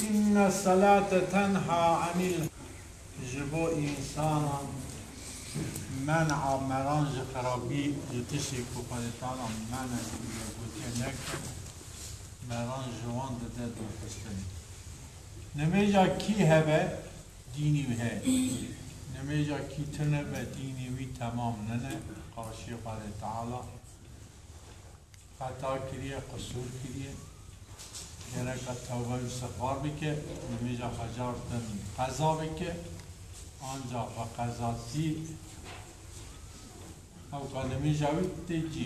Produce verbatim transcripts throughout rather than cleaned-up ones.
إن الصلاة تنهى عن ال Ji bo însanan men'a meran ji xerabî, ji tiştê ku Xwedê Teala men'a ji wî gotiye neke, meran ji wan dide dûrxistinê. Nimêja kî hebe, dînî wî heye. Nimêja kî tune be, dînî wî temam nine, qarşî Xwedê Teala xeta kiriye, qisûr kiriye. Gereka tewbe û îstixfar bike, nimêja xwe car din qeza bike, ancax bi qezatî ew ka nimêja wî tê cî.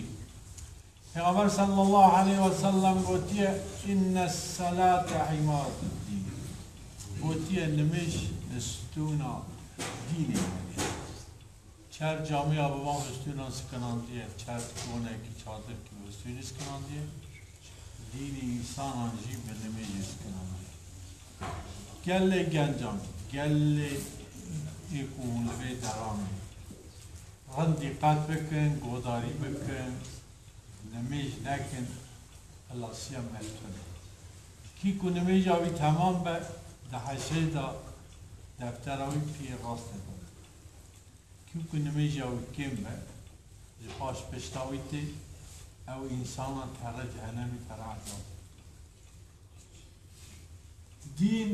Pêxember sallallahu aleyhi ve sellem gotiye, "Inne salate imaduddin." Gotiye, nimêj stûna dînê ye. Çer camîya bi van stûnan sikinandiye, çer konekî çadirkî bi stûnî sikinandiye, dînê însanan jî bi nimêjê sikinandiye. Gelê gencan, gelê ê ku hûn li vê deran in, rind dîqet bikin, godarî bikin, nimêj nekin, xilasiya me tune. Kî ku nimêja wî temam be, di heşrê de deftera wî piyê rastê de be. Kî ku nimêja wî kêm be, ji paş pişta wî tê, ew însanan tere cehenemî, tere ezabê. Dîn,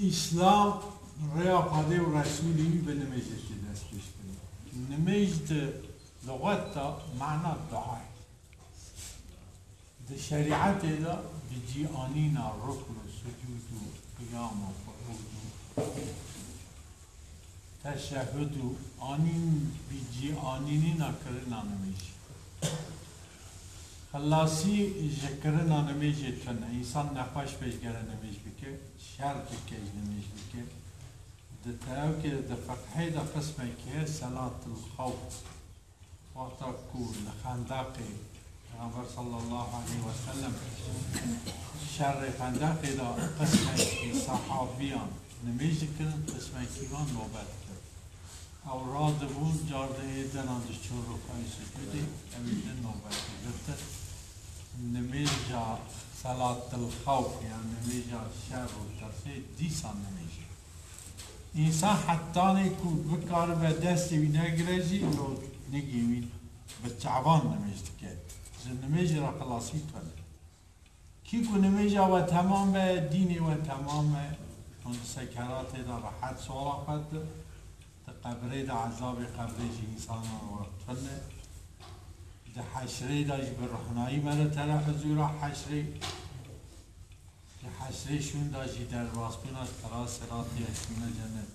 Îslam, rêya Xwedê û Resûlê wî bi nimêjê tê destpêkirî. Nimêj di luxet de mana dua ye. Di şerîetê de bi cî anîna rukn û sucûd û qiyam û quûd û teşehhud û anîn, bi cî anînîna kirina nimêjê. Xilasî ji kirina nimêjê tune. Însan nexweş be jî gere nimêj bike, şer bike jî nimêj bike. Di terewkê, di fiqhê de qismekî heye, selatul xewf. Wexta ku li Xendeqê Pêxember sallallahu aleyhi ve sellem şerê Xendeqê de qismekî sehabiyan nimêj dikirin, qismekî van nobet kir. Ew radibûn, car di êdenan diçûn rukûyê sucûdê, ew ê din nobet girtin. Nimêja selatil xewf, yan nimêja şer û tirsê dîsa nimêjê. Însan hetanê ku bikaribe destê wî negire jî, lo nigê wî bi çavan nimêj dike. Ji nimêjê re xilasî tune. Kî ku nimêja we temam be, dînê we temam e, hûn di sekeratê de rehet suala xwe dikin, di qebrê de ezabê qebrê ji însanan re tune, di heşrê de jî bi ruhnayî mere tere huzûra heşrê. Di heşrê şûn de jî derbasbûna ji tera siratê ye şûne cenet.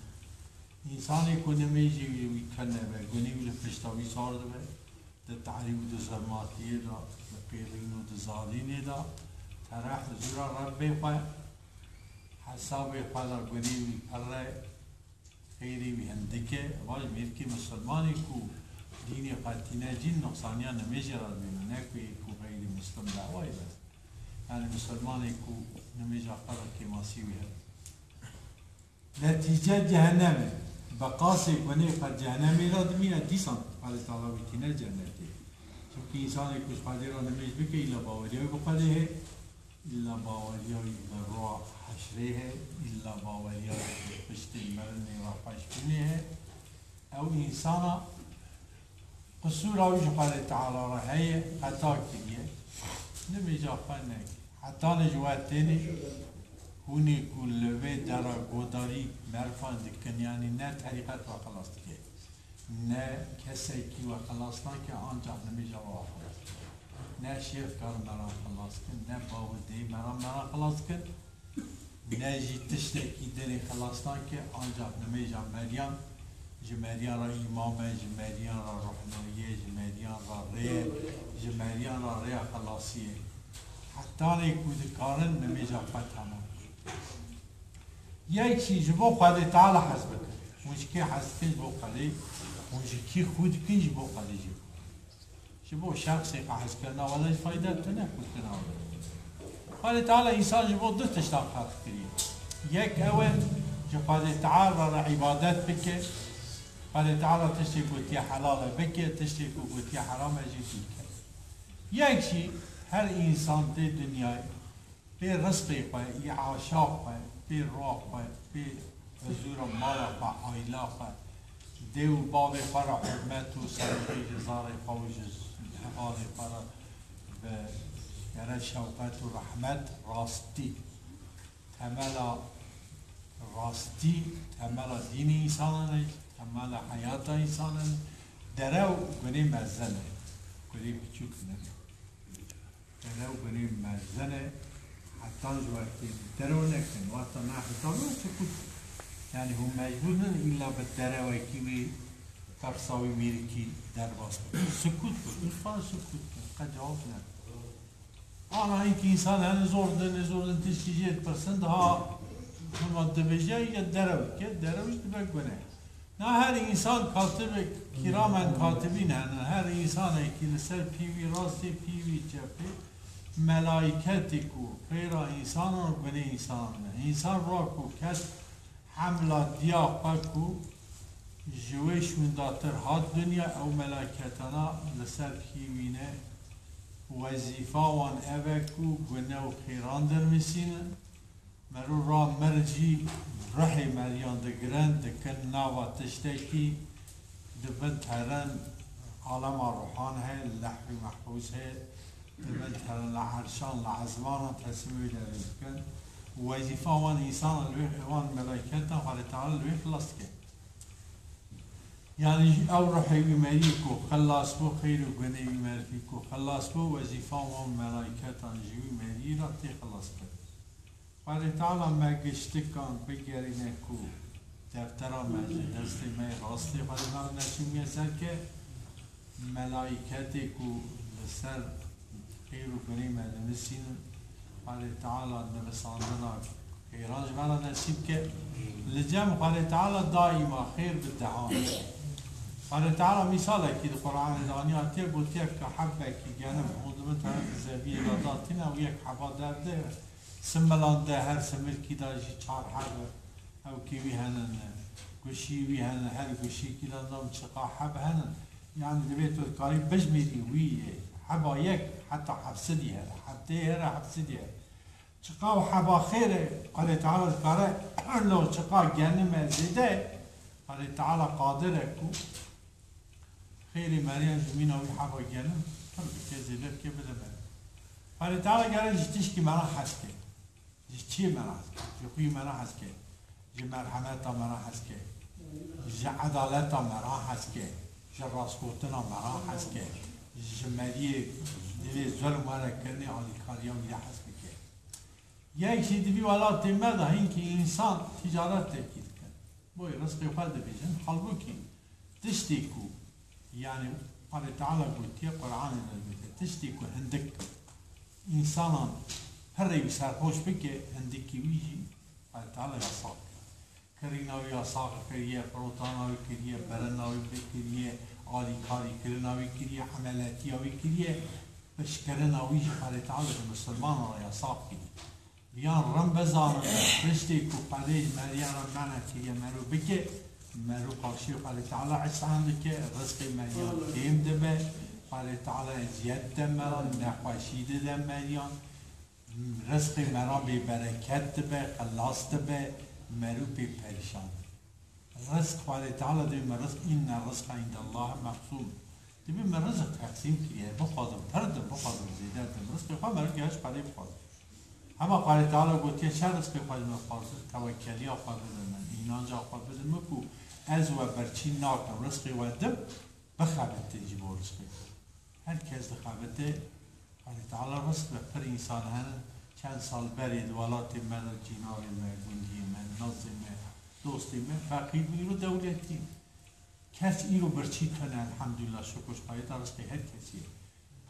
Însanê ku nimêjê wî, wî tune be, gunê wî li pişta wî sar dibe, di tarî û di zilmatiyê de, di qêrîn û di zarînê de, tere huzûra Rebbê xwe, hesabê xwe de gunê wî pir e, Xeyrê wî hindik e, va ji mêrkê misilmanê ku dînê xwe tîne cîn, nuqsaniya nimêjê re dibîne, ne ku yê ku xeyrî misilm dawayê be. Yanî misilmanê ku nimêja xwe re kêmasî wî hebe. Netîce cehennem e. Bi qasê gunê xwe cehennemê re dimîne, dîsan Xwedê Teala wî tîne cennetê. Çimkî însanê ku ji Xwedê re nimêj bike, îla baweriya wî bi Xwedê heye. Îlla baweriya wî bi roja heşrê heye, îlla baweriya wî bi piştê mirinê re xweşbûnê heye. Ew însana qisûra wî ji Xwedê Teala re heye, xeta kiriye, nimêja xwe neke. Hetanê ji we tênê, hûnê ku li vê dera godarî merfan dikin, yanî ne terîqet we xilas dike. Ne kesekî we xilas nake, ancax nimêja we xilas dike. Ne şêx kar me re xilas kin, ne baw û dê me re, me re xilas kin. Ne jî tiştekî dinê xilas nake, ancax nimêja meriyan, ji meriyan re îmam e, ji meriyan re ruhnayî ye, ji meriyan re rê ye, ji meriyan re rêya xilasî ye. Hetanê ku dikarin nimêja xwe temam bikin. Yek jî ji bo Xwedê Teala hez bikin. Hûn ji kê hez dikin ji bo Xwedê? Hûn ji kî xwe dikin ji bo Xwedê jî? Ji bo şexsê xwe hezkirina we de jî fayde tune, xwedkirina we de. Xwedê Teala însan ji bo du tiştan xelq kiriye. Yek ew e, ji Xwedê Teala re îbadet bike. Xwedê Teala tiştê gotiye helal e bike, tiştê ku gotiye heram e jî bike. Yek jî her însan tê dinyayê Pê rizqê xwe, îaşa xwe, pê ra xwe, pê huzûra mala xwe, aîla xwe, dê û bavê xwe re hurmet û serîqî ji zarê xwe û ji hevalê xwe re bi gere şewqet û rehmet, rastî, temela rastî, temela dînê însanan e, temela heyata însanan e. Dere û gunê mezin e, gunê biçûk ne. Dere û gunê mezin e, heta ji wextê derew nekin, wexta nehitabin, sukût. Yani hûn mecbûr nin îlla bi derewekî wî, qefsa wî mîrikî derbas bikin. Sukût bikin, lütfen sukût bikin, qe cewab nedin. Ana hinkî însan hene zor din, zor din tiştî jê dipirsin, daha hema dibêje ya derew dike, derew jî dibe guneh. Na her însan katibek, kiramen katibîn hene. Her însanekî li ser pîvî rastê, pîvî çepê, melaîketê ku xêra însanan, gunê însanan e. Însan ra ku ket hemla diya xwe ku ji wê şûndatir hat dinya, ew melaîketana li ser pîvî ne. Wezîfa wan ev e ku gune û xêran dirmisînin. Mero ra mir jî ruhê meriyan digirin, dikin nava tiştekî, dibin terin, alema ruhan heye, lehwî mehfûz heye, dibin terin li erşan, li ezmanan teslimê wê derê dikin. Wezîfa wan însanan li wê, wan melaîketan Xwedê Teala li wê xilas dike. Yani ew ruhê wî merî ku xilas bû, xeyr û gunê wî merfî ku xilas bû, wezîfa wan melaîketan ji wî merî re tê xilas kirin. Xwedê Teala me giştikan bigerîne ku deftera me ji destê me yê rastê Xwedê Teala nesîb bûye ser ke, melaîketê ku li ser xêr û gunê me dinivîsînin, Xwedê Teala nivisandina xêran ji me re nesîb ke. Li cem Xwedê Teala daîma xêr bi dehan. Xwedê Teala mîsalekî di Qur'anê de aniye hatiye gotiye ke hebekî genim hûn dibin tev di zeviyê de datîne û yek heba derde Similan de her similkî de jî çar heb, ewkê wî henin, guşî wî henin, her guşîkî de dam çiqa heb henin. Yani divê tu dikarî bijmêrî wî heba yek heta hefsidî here, hebdê here, hefsidî here. Çiqa û heba xêr e, Xwedê Teala dikare, lo çiqa genime zêde, Xwedê Teala qadir e ku Xêrê meriyan ji mîna wî heba genim pir bike, zêde bike, bide me. Xwedê Teala gere ji tişkî me re hez ke. Ji çiyê me re hez ke? Ji xwî me re hez ke. Ji merhemeta me re hez ke. Ji edaleta me re hez ke. Ji rastgotina me re hez ke. Ji meriyê divê zulm were kirinê alîkariya wî re hez bike. Yek jî di vî welatê me de hinkî însan tîcaretekî dikin. Boy rizqê xwe dibêjin. Halbûkî tiştê ku, yani, Xwedê Teala gotiye, Qur'anê de gotiye, tiştê ku hindik însanan pirê wî serxweş bike, hindikî wî jî Xwedê Teala yasax kir. Kirîna wî yasax kiriye, firotana wî kiriye, birina wî kiriye, alîkarîkirina wî kiriye, emeletiya wî kiriye, pişkirina wî jî Xwedê Teala ji misilmanan re yasax kiriye. Yan rin bizanin, tiştê ku Xwedê ji meriyan re mena kiriye, mero bike, mero qarşî Xwedê Teala îsyan dike, rizqê meriyan kêm dibe, Xwedê Teala eziyet dide meriyan, nexweşî dide meriyan, rizqê meriyan bêbereket dibe, xilas dibe, mero pê perîşan dibe. Rizq Xwedê Teala dibê me rizq, inne rizqa indallahi meqsûm. Dibê me rizq teqsîm kiriye, bixwazim pir dim, bixwazim zêde dim. Rizqê xwe meriv gere ji Xwedê bixwazim. Hema Xwedê Teala gotiye, çi rizqê xwe ji me bixwazin, tewekeliya xwe bidin min, înanca xwe bidin min ku ez we birçî nakim, rizqê we dim, bixebitin ji bo rizqê xwe. Her kes dixebite, Xwedê Teala rizq be. Pir însan hene, çend sal berê di welatê me de cînavê me, gundiyê me, nazê me, dostê me feqîr bû, îro dewletî. Kes îro birçî tune, elhamdulillah, şukir, ji xweyê de rizqê her kesî ye.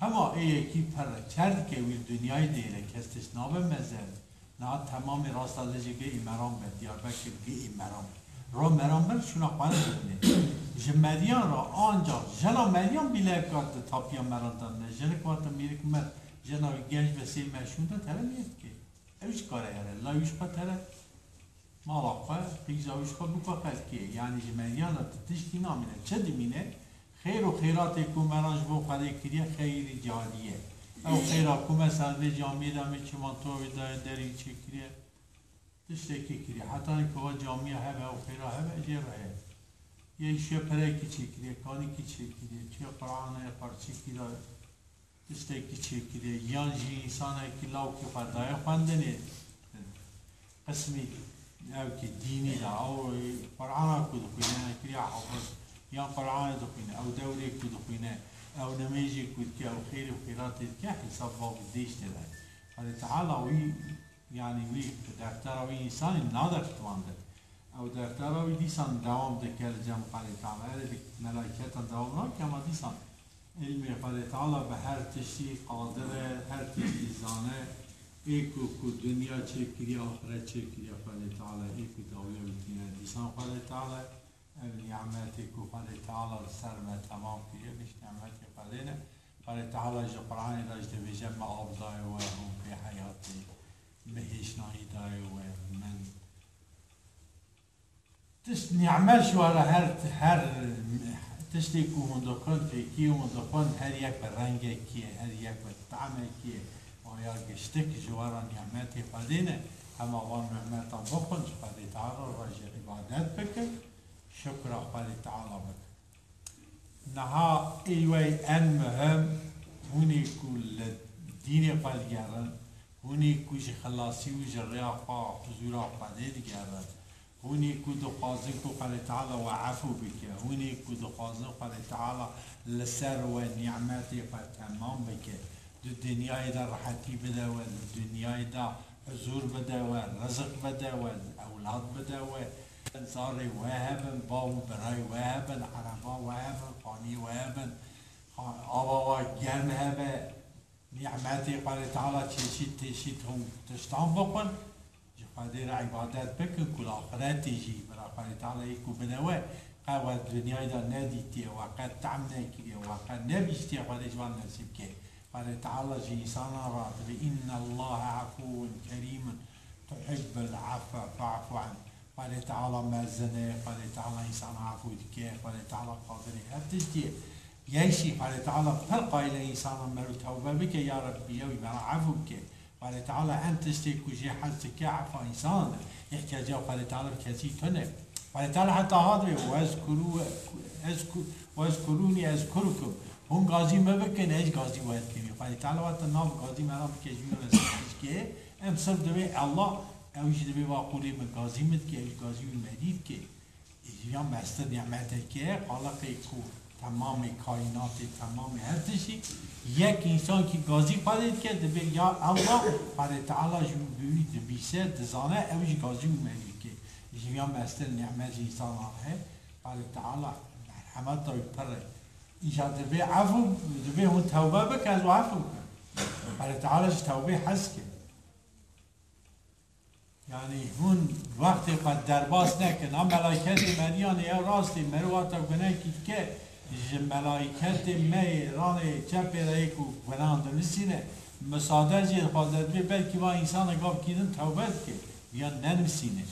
Hema ê yekî pir e, çer dike wî dinyayê dêre, kes tişt nabe mezin. Niha temamê rasta lijê gê îmeran be, Diyarbekir gê îmeran. Ro meran ber şuna xwara dibine. Ji meriyan ra anca jena meriyan bîle kat di tapiya meran de ne. Jinik wate mîrik me, jena wî genç be sê meşûn de tere niyet ke. Ew ji kare here, la wî ji xwe tere. Mala xwe, qîza wî ji xwe bikwe xelkê. Yani ji meriyan ra ti tiştî namîne. Çi dimîne? Xêr û xêratê ku me re ji bo Xwedê kiriye, xeyrî carî ye. Ew xêra ku mesela vê camiyê de me çimantoya wê daye derî çêkiriye, tiştekî kiriye. Hetanî ku va camiya hebe, ew xêra hebe, jê re heye. Yê şiye perekî çêkiriye, kanîkî çêkiriye, çiye Qur'anê, parçekî daye, tiştekî çêkiriye. Yan jî însanekî lawkî xwe daye xwendinê. Qismî ew ki dînî de, ew Qur'ana ku dixwîne, kiriya hafiz, yan Qur'anê dixwîne, ew dewrê ku dixwîne, ew nimêjê ku dike, ew xêr û xêratê dike, hesab bav û dêş tê de. Xwedê Teala wî, yanî wî deftera wî însanî nade xitmandin. Ew deftera wî dîsan dewam dike li cem Xwedê Teala. Erê, di melaîketan dewam nake, ema dîsan Îlmê Xwedê Teala bi her tiştî qadir e, her tiştî zane. Ê ku, ku dinya çêkiriye, axiret çêkiriye Xwedê Teala, ê ku dawiya wî tîne. Dîsan Xwedê Teala ev nîmetê ku Xwedê Teala li ser me temam kiriye, giş nîmetê Xwedê ne. Xwedê Teala ji Qur'anê de jî dibêje, me av daye we, hûn pê heyatê, me hêşnayî daye we, min Tişt nîmet ji we re her, her tiştê ku hûn dixwin, fêkî hûn dixwin, her yek bi rengekî ye, her yek bi tamekî ye. Aya giştik ji we re nîmetê Xwedê ne. Hema van nîmetan bixwin, ji Xwedê Teala re jî îbadet bikin, şukra Xwedê Teala bikin. Niha ê wê en muhim, hûnê ku li dînê xwe digerin, hûnê ku ji xilasî û ji rêya xwe, huzûra Xwedê digerin, hûnê ku dixwazin ku Xwedê Teala we efû bike, hûnê ku dixwazin Xwedê Teala li ser we nîmetê xwe temam bike, di dinyayê de rehetî bide we, di dinyayê de huzûr bide we, rizik bide we, ewlad bide we, zarê we hebin, bav û birayê we hebin, ereba we hebin, xanî we hebin, ava we germ hebe, nîmetê Xwedê Teala çeşît çeşît hûn tiştan bixwin, ji Xwedê re îbadet bikin, ku li axiretê jî bira Xwedê Teala yê ku bide we, qe we dinyayê de nedîtiye, we qe tehm nekiriye, we qe nebîstiye, Xwedê ji wan nesîb ke. Xwedê Teala ji însanan re dibê, "Inne Allahe efûn kerîmun, tuhibbul afwe fa'fu an." Xwedê Teala mezin e, Xwedê Teala însana efû dike, Xwedê Teala qadirê her tiştî ye. Yek jî Xwedê Teala pir qayîl e însanan mero tewbe bike, ya Rebbî, ya wî me re efû bike. Xwedê Teala en tiştê ku jê hez dike efa însanan e. Îhtiyacê Xwedê Teala bi kesî tune. Xwedê Teala heta ha dibê, "Wezkuru-, ezku-, wezkurûnî ezkurukum." Hûn gazî me bikin, ez gazî we dikim. Xwedê Teala wate nav gazî me re bike, ji wî re tişkê. Em sirf dibê Allah, ew jî dibê va qûlê min gazî min dike, ew jî gazî wî me dî dike. Ê, jiyan mestir nîmeteke, Xaliqê ku temamê kaînatê, temamê her tiştî, yek însankî gazî Xwedê dike, dibê ya Allah, Xwedê Teala ji bi wî dibîse, dizane, ew jî gazî wî me dî dike. Jiyan mestir nîmet ji însanan re, Xwedê Teala merhemeta wî pir e. Îja dibê efû, dibê hûn tewbe bikin, ez we efû bikim. Xwedê Teala ji tewbê hez ke. Yanî hûn wextê xwe derbas nekin. A melayketê me diyanê ya rastê meriwata gunekî dike, ji melayketê me yê ranê çepê re yê ku gunan dinivîsîne, misade jê dixwaze dibê belkî va însana gavkî din tewbe dike, yan nenivîsîne.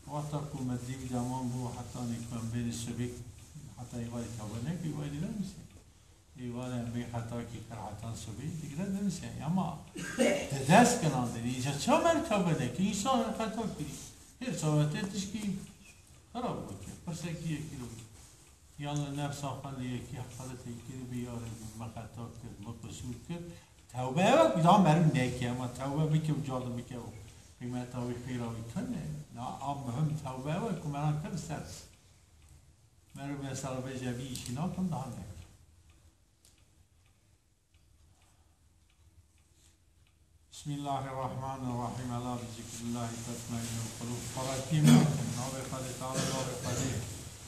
Wexta ku me dî wî deman bû, hetanî ku em bênê sibê, heta êvarê tewbe nekir, êvarê dî nenivîsîne. Êvarê em bê xetakî kir hetan sibê, digre dinivîsîne. Ama di dest kinan de, îca çawa me tewbe nekir, însan xeta kirî. Her sawa te tişkî xirab bû ki, pirsekî yekî bû. Yan li nefsa xwe li yekî heqaretê kiribî, ya Rebbî, min xeta kir, min qisûr kir. Tewbe ew e ku da meriv neke, ema tewbe bike û carna bike û qîmeta wî xêra wî tune. Na a muhim tewbe ew e ku me nan kir ser. Meriv mesela bêje vî îşî nakim, daha neke. Bismillahirrahmanirrahim. Ela bi zikrillahî tetmainnul qulûb. Xwe re tîm nakin. Navê Xwedê Teala, navê Xwedê.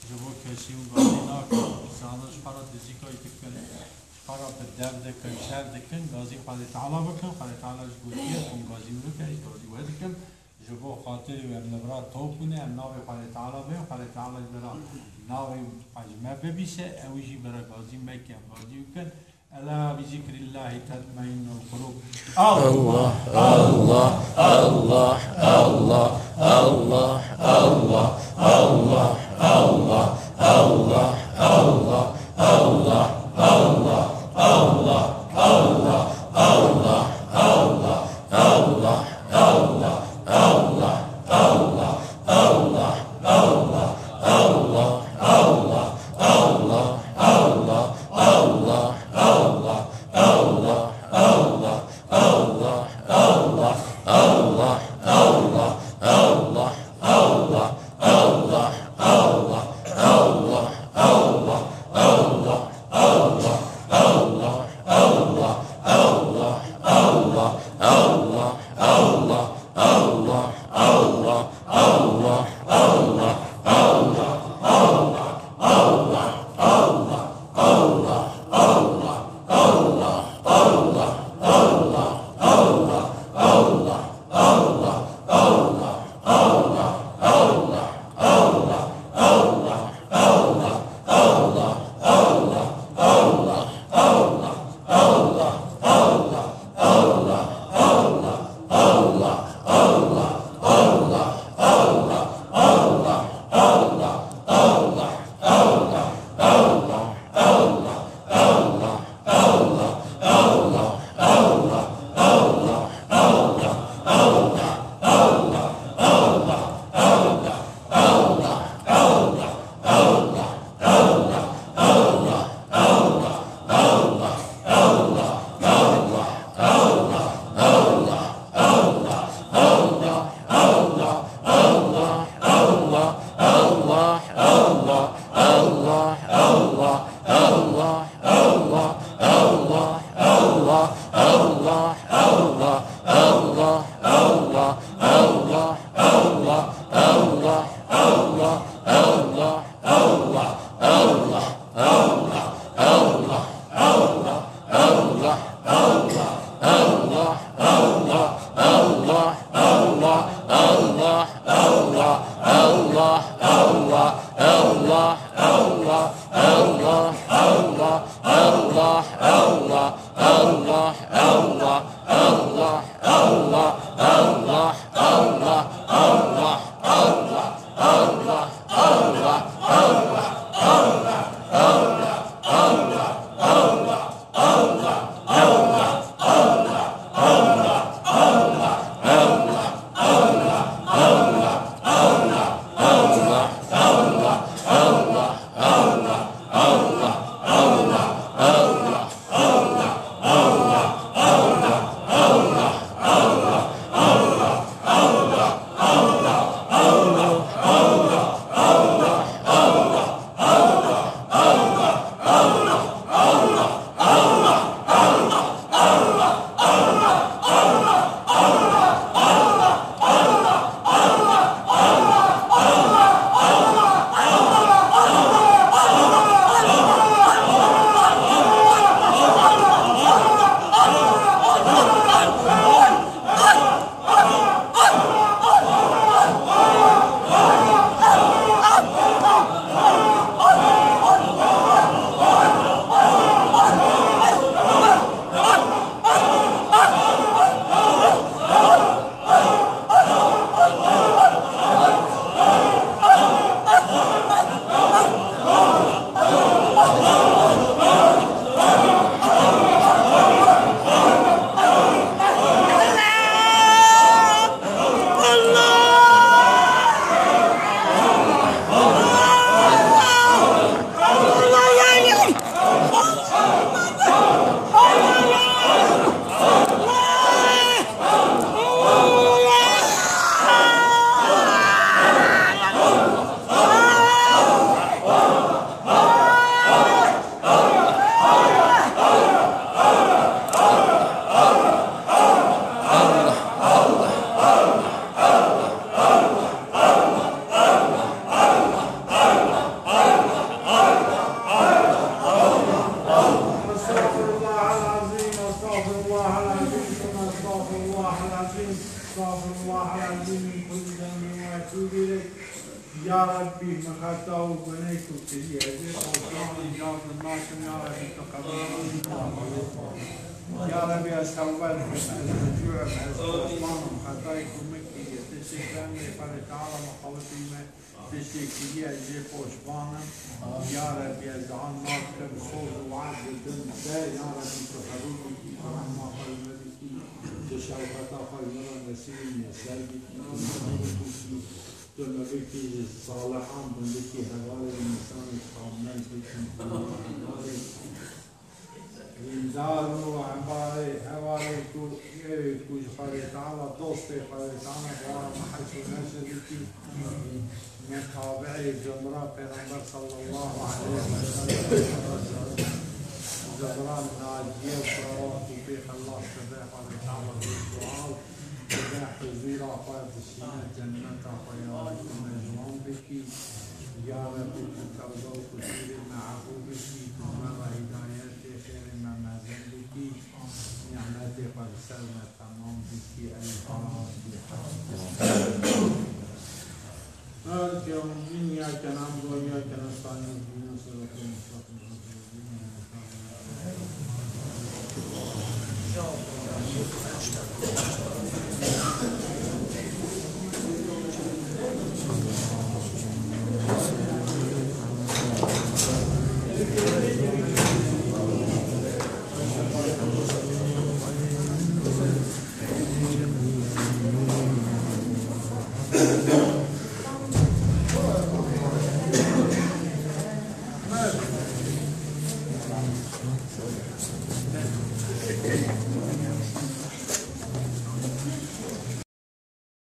Ji bo kesî hûn gazî nakin. Însana ji xwe re dizîkayî dikin. Ji xwe re bi dev dikin, şer dikin. Gazî Xwedê Teala bikin. Xwedê Teala ji gotiye, hûn gazî min bike, ez gazî we dikim. Ji bo xatirê we em li vir top bûne, em navê Xwedê Teala bê, Xwedê Teala ji vir navê xwe ji me bibîse, ew jî vir gazî me ke, em gazî bikin. Ela bi zikrillahî tetmainnul qulûb. Allah, Allah, Allah, Allah, Allah, Allah, Allah, Allah, Allah, Allah, Allah, Allah, Allah, Allah, Allah, Allah, Allah, أستغفر الله العظيم، أستغفر الله العظيم، ثم أستغفر الله العظيم، أستغفر الله العظيم من كل ذنب وأتوب إليه. يا ربي، من خطا وبنيت وكلي عزيز وصلاني جاوز الناس، يا ربي، تقبل مني. يا ربي، أستغفرك، أستغفرك، أستغفرك، خطاياكم مكي، تسلم لي، فلتعالى مقاوتي. Tiştê kiriye jê poşvan im. Ya Rebbi, ez an nas kim soz û waz didim te. Ya Rebbi, tu qebûl bikî, tu rehma xwe li me bikî. Şewqeta xwe ji me re nesîbî, miyeser bikî, tu me bikî ji salihan, tu me bikî hevalê însanê kamil bikî, hevalê dîndar û hevalê, hevalê ku, ê ku ji Xwedê Teala, dostê Xwedê Teala, bi wan re me heşr û neşr bikî. Me tabi'ê cumra Pêxember sallallahu aleyhi ve sellem, cumra naciye û salawat û pêxember sebe Xwedê Teala bi sual, bi huzura xwe dişîne cenneta xwe ya Rabbi tu me ji wan bikî. Ya Rabbi tu tewbe û qusûrê me efû bikî, tu me re hîdayetê xêrê me mezin bikî, nîmetê xwe li ser me Tamam, bitti. El-Fatiha. مالك يوم الدين، إياك نعبد وإياك نستعين، اهدنا الصراط المستقيم، صراط الذين أنعمت عليهم.